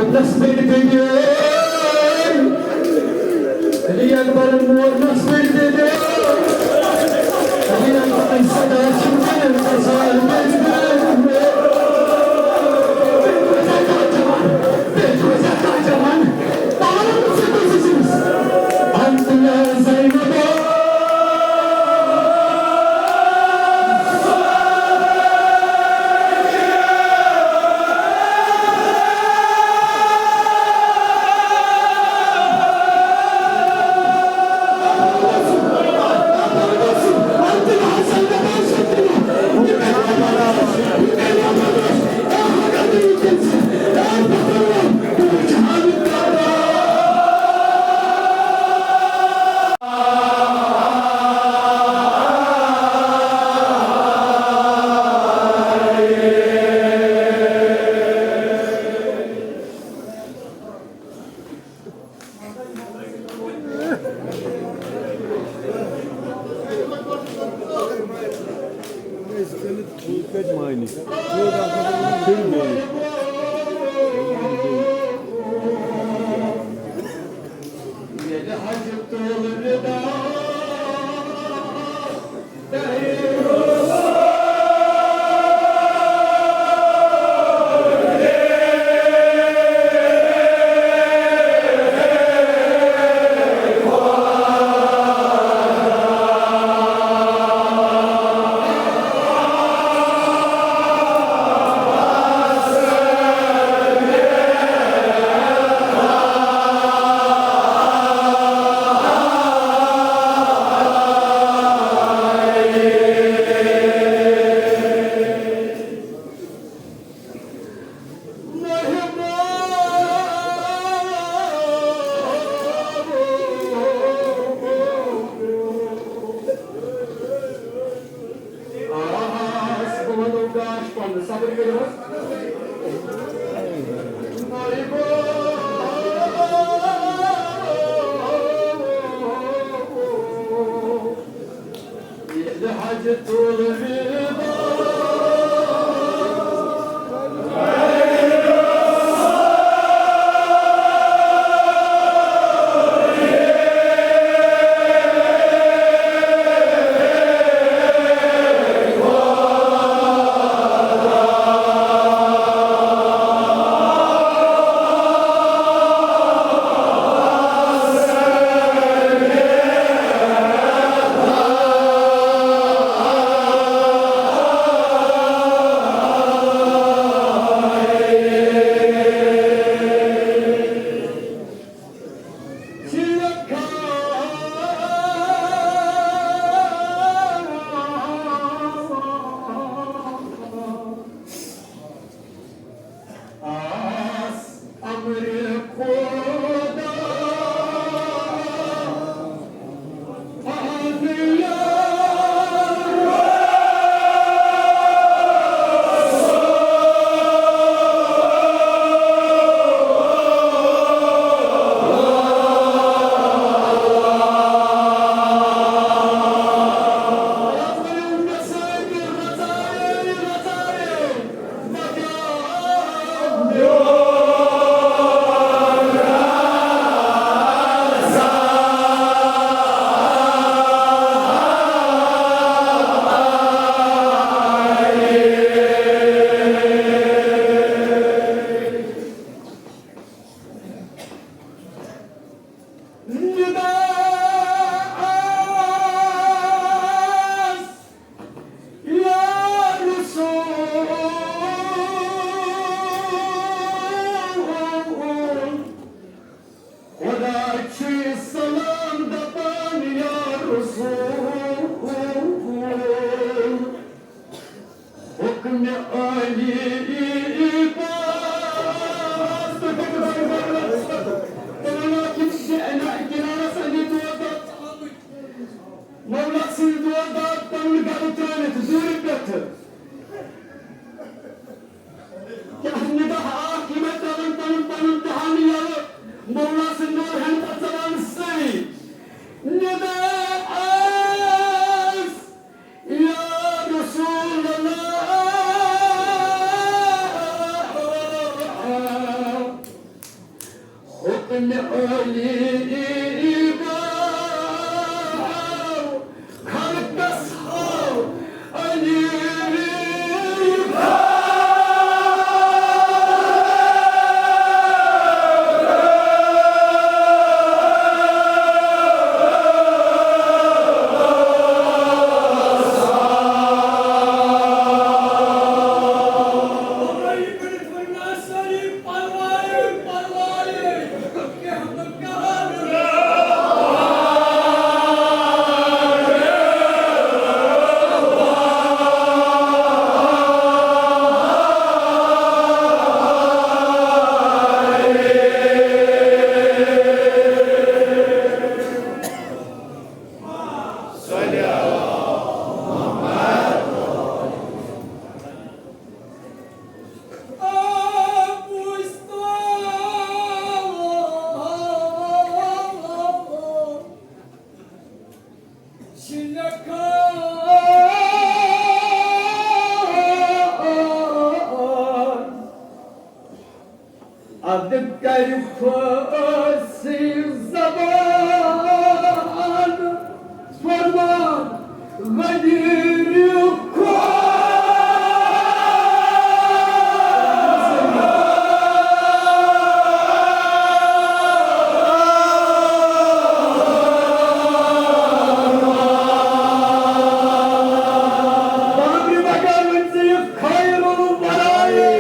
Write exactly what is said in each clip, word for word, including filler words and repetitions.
نس پٮ۪ٹھ گٔیے۔ علی اکبرن مور نس پٮ۪ٹھ گٔیے۔ علی اکبرن صدا چھِ وَنان، کسان گژھِ گژھِ۔ بیٚیہِ چھُ زیادٕ جوان۔ بیٚیہِ چھُ زیادٕ جوان۔ تاوَن ژٕ کُس چھُس؟ انت یا زینب۔ مےٚ علی باو، خلقس ہاو علی باو۔ ادٕ کرِ فٲصی زبان فرمان غدیر خۄش۔ بابرِ بغٲر ؤنۍ زِ یہِ خیر الورائے۔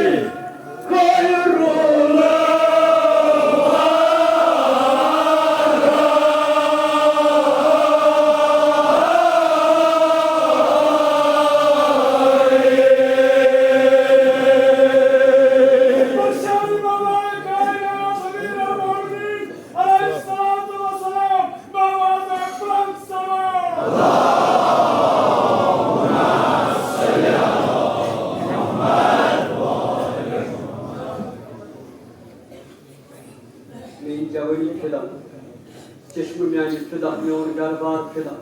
میٲنۍ جوٲنی فدا، چشمہٕ میانہِ فدا، میون گرٕ بار فدا۔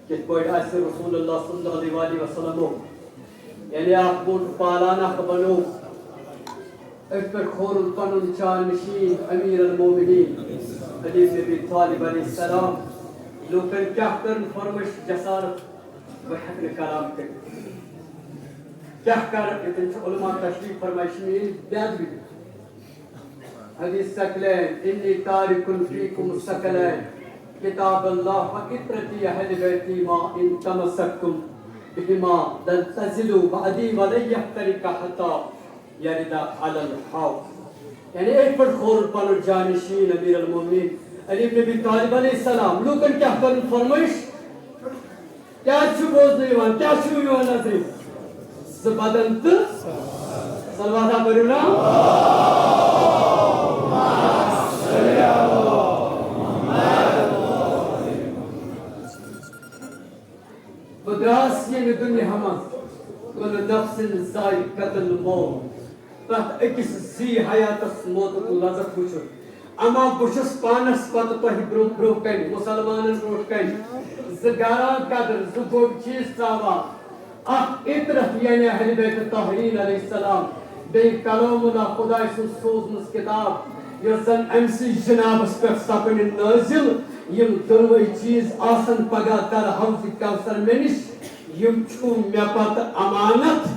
کِتھ پٲٹھۍ آسہِ رسول اللہ صلی اللہ علیہ وآلہ وسلمو، یعنی اکھ بوٚڑ پالان اکھ بنوو، أتھۍ پٮ۪ٹھ کھورُن پنُن جانشین امیر المومنین علی بن ابی طالب علیہ السلام۔ لوٗکن کیٛاہ کٔرٕن فرمٲیش جسارت، بہٕ ہٮ۪کہٕ نہٕ کلام کٔرِتھ۔ کیٛاہ کَرٕ؟ ییٚتٮ۪ن چھُ علماء تشریح فرماے، یہِ چھِ میٛٲنۍ بے ادبی۔ حدیث ثقلین، انی تارک فیکم ثقلین، کتاب اللہ و عترتی اہل بیتی، ما ان تمسکتم بہما لن تضلوا بعدی ولن یفترقا حتی یردا علی الحوض۔ یعنی أتھۍ پٮ۪ٹھ کھورُن پنُن جانشین امیر المومنین علی ابن ابی طالب علیہ السلام۔ لوٗکن کیٛاہ کٔرٕن فرمٲیش؟ کیٛاہ چھُ بوزنہٕ یِوان؟ کیٛاہ چھُ یِوان نظرِ؟ زٕ بدن تہٕ صلوات ہا پٔرِو نا۔ بہٕ درٛاس ییٚمہِ دُنیاہ منٛز، کُلُّ نفسٍ ذائقۃ الموت۔ پرٛٮ۪تھ أکِس زی حیاتس موتُک لذت وٕچھُن۔ اما بہٕ چھُس پانس پتہٕ تۄہہِ برٛونٛہہ برٛونٛہہ کنہِ، مسلمانن برٛونٛہہ کنہِ، زٕ گران قدر، زٕ گوٚبۍ چیٖز ترٛاوان۔ اکھ عترت یعنی اہل بیت طاہرین علیہ السلام، بیٚیہِ کلام اللہ خداے سٕنٛز سوزمٕژ کتاب، یۄس زن أمۍ سٕے جنابس پٮ۪ٹھ سپٕنۍ نٲزِل۔ یِم دۄنوَے چیٖز آسن پگاہ در حوض کوثر مےٚ نِش۔ یِم چھِو مےٚ پتہٕ امانت،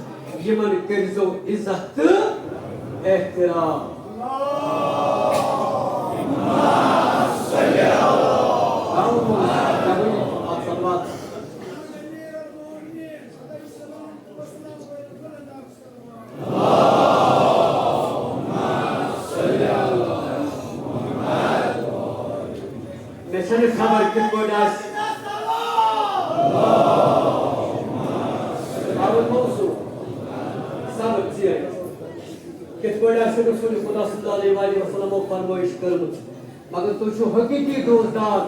یِمن کٔرۍزیو عزت تہٕ احترام۔ مےٚ چھَنہٕ خبر کِتھ پٲٹھۍ آسہِ۔ صبر ژیر۔ کِتھ پٲٹھۍ آسہِ رسول خدا صلی اللہ علیہ وآلہ وسلمو فرمٲیش کٔرمٕژ؟ مگر تُہۍ چھِو حقیٖقی دوستدار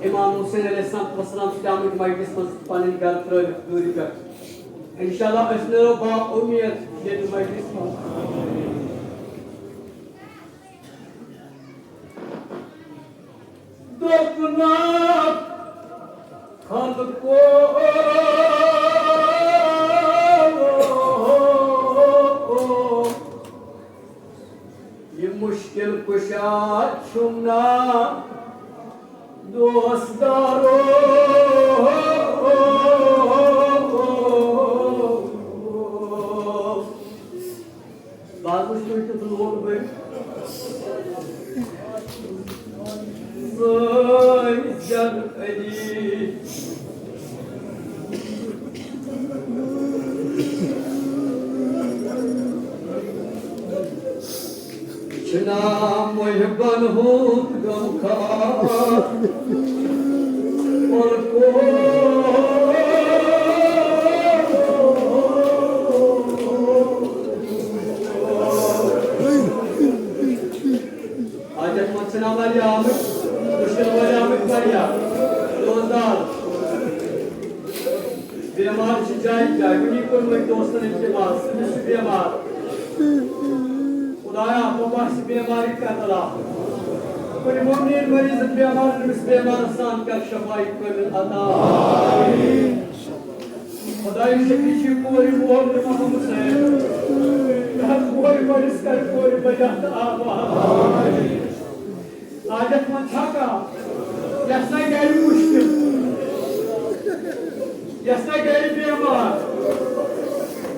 امام حسین علیہ السلام والسلام سۭتۍ آمٕتۍ مجلس منٛز پنٕنۍ گرٕ ترٲوِتھ دوٗرِ پٮ۪ٹھ۔ انشاءاللہ أسۍ نیرو با اُمید ییٚمہِ مجلس منٛز۔ دوٚپنَکھ خلقو، یہِ مُشکِل کُشاد چھُم نا دوستدارو۔ باقٕے چھُ تیُتھ لول بٔرِتھ۔ زٲنۍ زٮ۪ن علی۔ چھُنا محبن ہُنٛد غمخار پل کو۔ حاجت مند چھِنہٕ واریاہ آمٕتۍ، مُشکِل وٲلۍ آمٕتۍ واریاہ۔ دوستدار، بیمار چھِ جایہِ جایہِ۔ وٕنی کوٚر مےٚ دوستن التماس، أمِس چھُ بیمار۔ خدایا، بہٕ باسہِ بیمارٕے کتھ علاوٕ۔ کُنہِ مُمنیٖن مریضن بیمار، أمِس بیمار سان کر شفاعی کٲمل عطا۔ خداے شفیع چھِ کورِ مول تہٕ محمد حسین۔ کر کورِ مٲلِس، کر کورِ بجا تہٕ آباد۔ حاجت مند چھا کانٛہہ؟ یَس سا گرِ مُشکِل، یَس سا گرِ بیمار،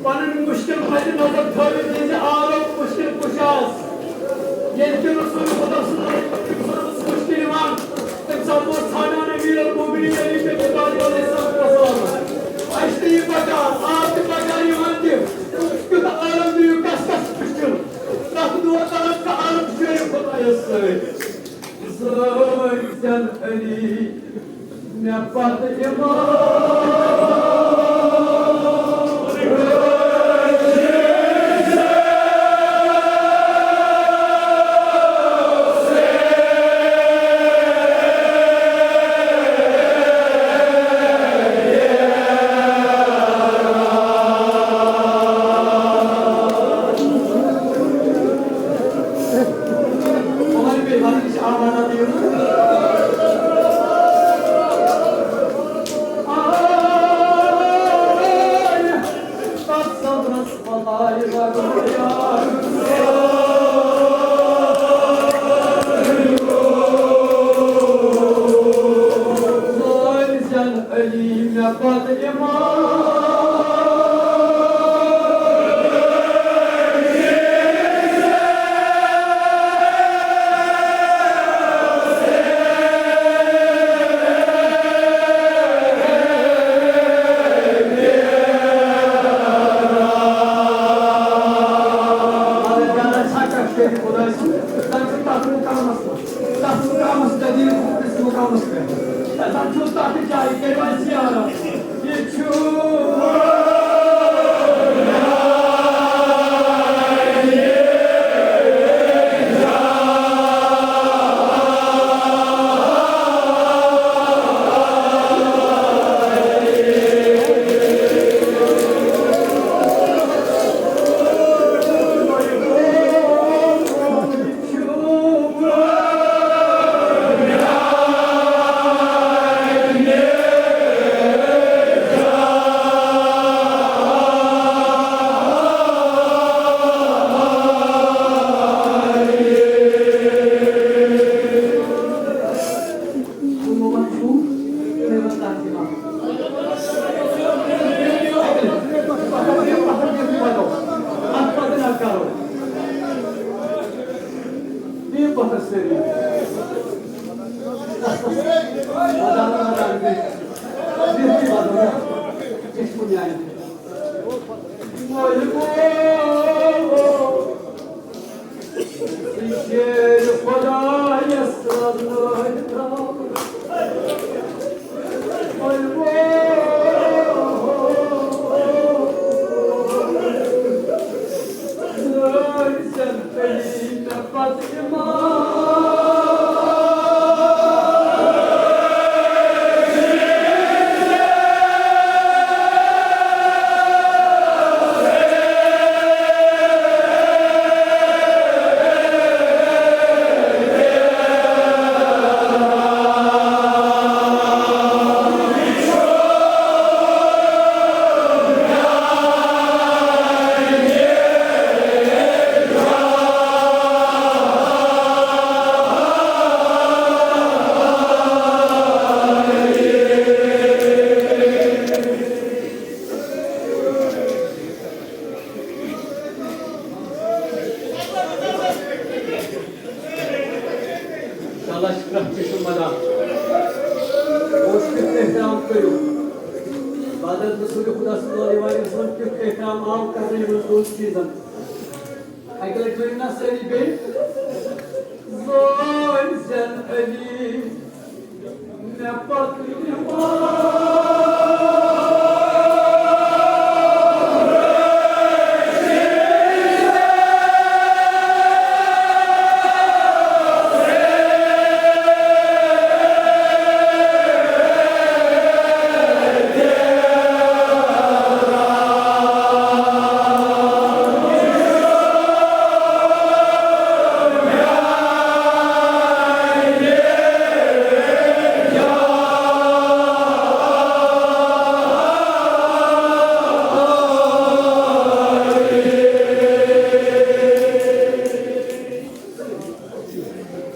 پنُن مُشکِل مدِ نظر تھٲوِتھ ییٚلہِ عالم مُشکِل کُشاس، ییٚلہِ تہِ رسول خدا صلی اللہ علیہ وسلم مُشکِل یِوان، تَمہِ ساتہٕ اوس ژھانڈان امیر المومنین علی بن ابی طالب علیہ الصلوۃ والسلام۔ اَسہِ تہِ یہِ بکار، آب تہِ بکار یِوان تہِ، تیُتھ عالم دِیِو کس کس مُشکِل۔ تَتھ دُعا کران تہٕ عالم شٲعر خۄدایَس سۭتۍ۔ زٲنۍ زٮ۪ن علی مےٚ پتہٕ اِمام۔ علی مےٚ پتہٕ اِمام۔ تَتھ مُقامَس پٮ۪ٹھ، تَتھ مُقامَس پٮ۪ٹھ، دِیِو أکِس مُقامَس پٮ۪ٹھ۔ تَتھ چھُ تَتھ جایہِ، کٔرِو اَسہِ زیارت۔ یہِ چھُ اللہ چھُ پرٛٮ۪تھ کٲنٛسہِ سُنٛد مدد۔ اوس کیُتھ احترام کٔرِو۔ بدر رسول خدا صلی اللہ علیہ وسلم کیُتھ احترام آو کرنہٕ یِمن دۄن چیٖزن۔ اَکہِ لَٹہِ ؤنِو نا سٲری بیٚیہِ، زٲنۍ زٮ۪ن علی مےٚ پتہٕ یِوان۔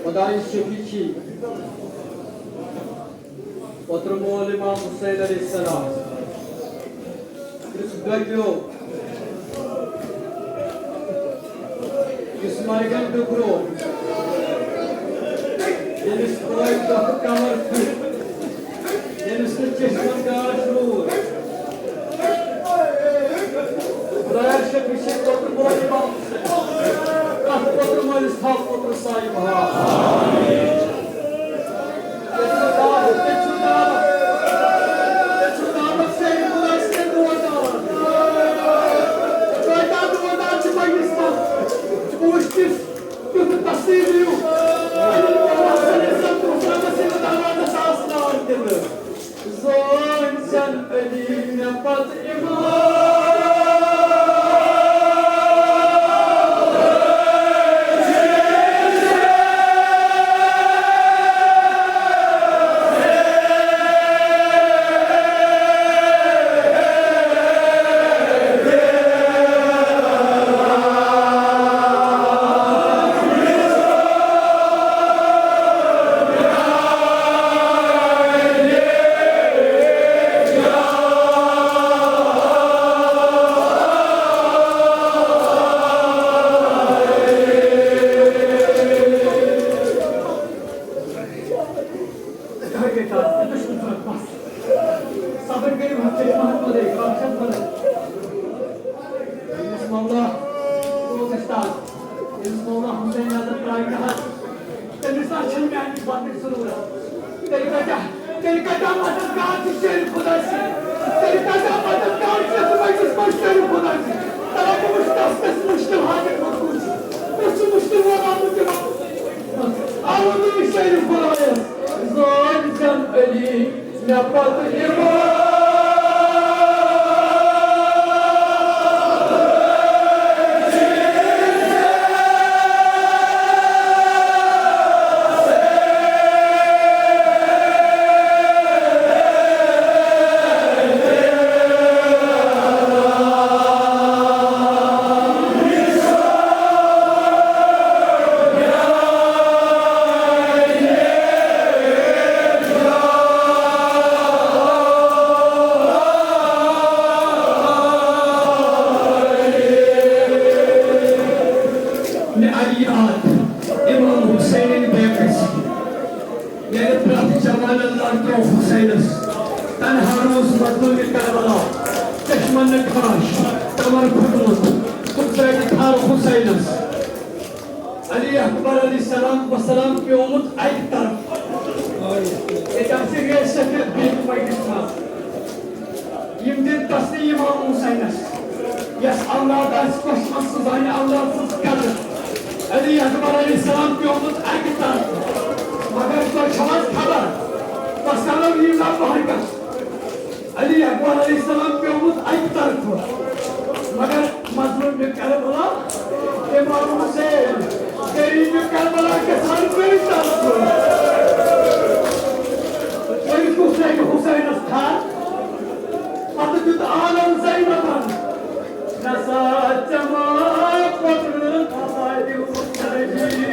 خدایہِ شفیع چھی، اوترٕ مول امام حسین علیہ السلام، یُس دٔپیو، یُس مرگن ٹُکرو، ییٚمِس پٲے دۄکھٕ کمر پھُٹ، ییٚمِس نہٕ چشمن گاش روٗد۔ خدایا شفیع چھی، اوترٕ مول امام حسین، تتھ اوترٕ مٲلِس تھاو اوترٕ سایہِ بہار۔ زٲنۍ زٮ۪ن علی مےٚ پتہٕ امام۔ صبر کٔرِو، حظ، ژےٚ چھُ محمد علی، بخشَتھ بَنَن۔ ییٚمِس مولا سوز اُستاد، ییٚمِس مولا حسین نظر ترٛایہِ نہٕ حظ، تٔمِس نہ چھُنہٕ میٛانہِ بدلٕچ ضروٗرت۔ تیٚلہِ کَتہِ، تیٚلہِ کَتہِ مددگار چھُ شیرِ خۄداے سٕنٛدِ؟ تیٚلہِ کَتہِ مددگار چھُ یَتھ مجلِس منٛز شیرِ خۄداے سٕنٛدِ؟ تَلہ بہٕ وٕچھٕ تَس کُس مُشکِل حاجت منٛز کُس چھُ۔ کُس چھُ مُشکِل وَنان وٕنکٮ۪ن؟ آوُر شیرِ خۄدایَس، زٲنۍ زٮ۪ن علی۔ مےٚ پتہٕ یِوان۔ مےٚ آیہِ یاد امام حسینٕنۍ بیکس۔ ییٚلہِ پرٛٮ۪تھ جوانن لڑکو حسینس تنہا روٗز مظلوم کربلا، چشمن نہٕ خاش، کمر پھُٹمُت، کُنہِ سۭتۍ تھل حسینس۔ علی اکبر علیہ السلام وسلام پیومُت اکہِ طرفہٕ۔ ییٚتہِ آسہِ ریش سفید بیٚیہِ پٔکِس منٛز۔ یِم دِن تسلی امام حسینس۔ یس اولاد آسہِ کۄس منٛز سُہ زانہِ اولاد سٕنٛز قدر۔ علی اکبر علیہ السلام پیومُت اکہِ طرفہٕ۔ مگر تۄہہِ چھو حظ خبر، تۄہہِ کرو یہِ نہ پہنکس۔ علی اکبر علیہ السلام پیومُت اکہِ طرفہٕ، مگر مظلوم کربلا، امام حسین، غریب کربلا گژھان کٔمۍ طرفہٕ؟ تٔمۍ کُس لگہِ حسینس تھر؟ پتہٕ دیُت عالم زینبن، نسا ژےٚ ما پۄدرٕ خبرِ حسینی؟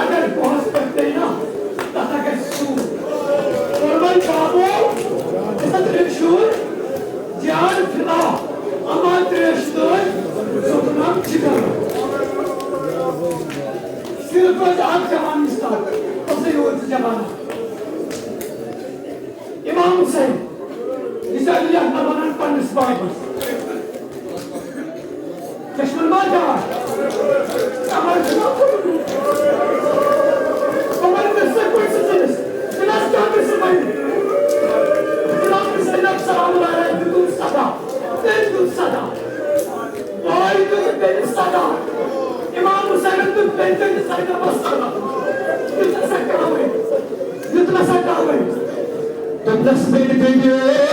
اگر بہس پٮ۪ٹھ پیٚیہِ نا، تَتھ ہا گژھِ سوٗر۔ فرمٲے بابو، أسۍ ہا ترٛےٚ شُرۍ، اکھ جوان استاد، تٔمۍ سٕے اوس زٕ جوان۔ امام حسین، یُس علی اکبر ونان پننِس بابس۔ دشمن ما جوان؟ امر چھُ۔ بہٕ ونہٕ تٔمِس سۭتۍ پٲٹھۍ سُہ تٔمِس۔ تٔمِس کیٛاہ گژھِ وۄنۍ؟ امام حسین السلام علیہ دیُتُن صدا۔ تٔمۍ دیُت صدا۔ بھائی دیُت تٔمِس صدا۔ امام حسینن دیُت بیٚیہِ تٔمِس زینبس صدا۔ دیُت نہ سا کانٛہہ وۄنۍ۔ دیُت نہ سا کانٛہہ وۄنۍ۔ دوٚپنس بیٚیہِ تٔمۍ